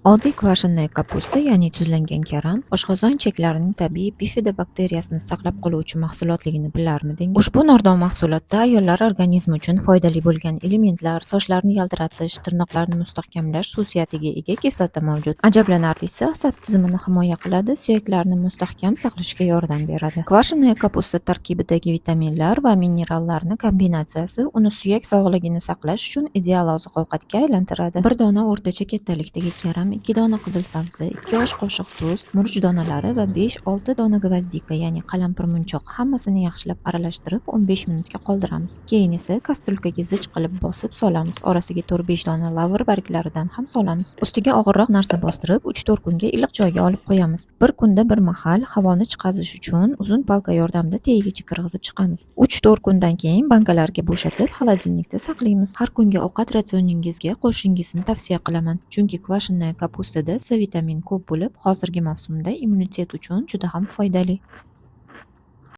Oddiy квашеная капуста, ya'ni tuzlangan karam, oshqozon ichaklarining tabiiy bifidobakteriyasini saqlab qoluvchi mahsulotligini bilarmidingiz? Ushbu nordon mahsulotda ayollar organizmi uchun foydali bo'lgan elementlar, sochlarni yaltiratish, tirnoqlarni mustahkamlash xususiyatiga ega kislota mavjud. Ajablanarlisi, asab tizimini himoya qiladi, suyaklarni mustahkam saqlashga yordam beradi. Квашеная капуста tarkibidagi vitaminlar va minerallarni kombinatsiyasi uni suyak sog'ligini saqlash uchun ideal oziq-ovqatga aylantiradi. Bir dona o'rtacha kattalikdagi karam, 2 dona qizil sabzi, 2 osh qoshiq tuz, murch donalari va 5-6 dona гвоздика, ya'ni qalampirmunchoq, hammasini yaxshilab aralashtirib, 15 minutga qoldiramiz. Keyin esa kastrulkaga zich qilib bosib solamiz. Orasiga 4-5 dona lavr barglaridan ham solamiz. Ustiga og'irroq narsa bostirib, 3-4 kunga iliq joyga olib qo'yamiz. Bir kunda bir mahal havoni chiqazish uchun uzun palka yordamida tagigacha kirgizib chiqamiz. 3-4 kundan keyin bankalarga bo'shatib, холодильник da saqlaymiz. Har kungi ovqat ratsioningizga qo'shishingizni tavsiya qilaman. Chunki квашеная капуста da C vitamin ko'p bo'lib, hozirgi mavsumda immunitet uchun juda ham foydali.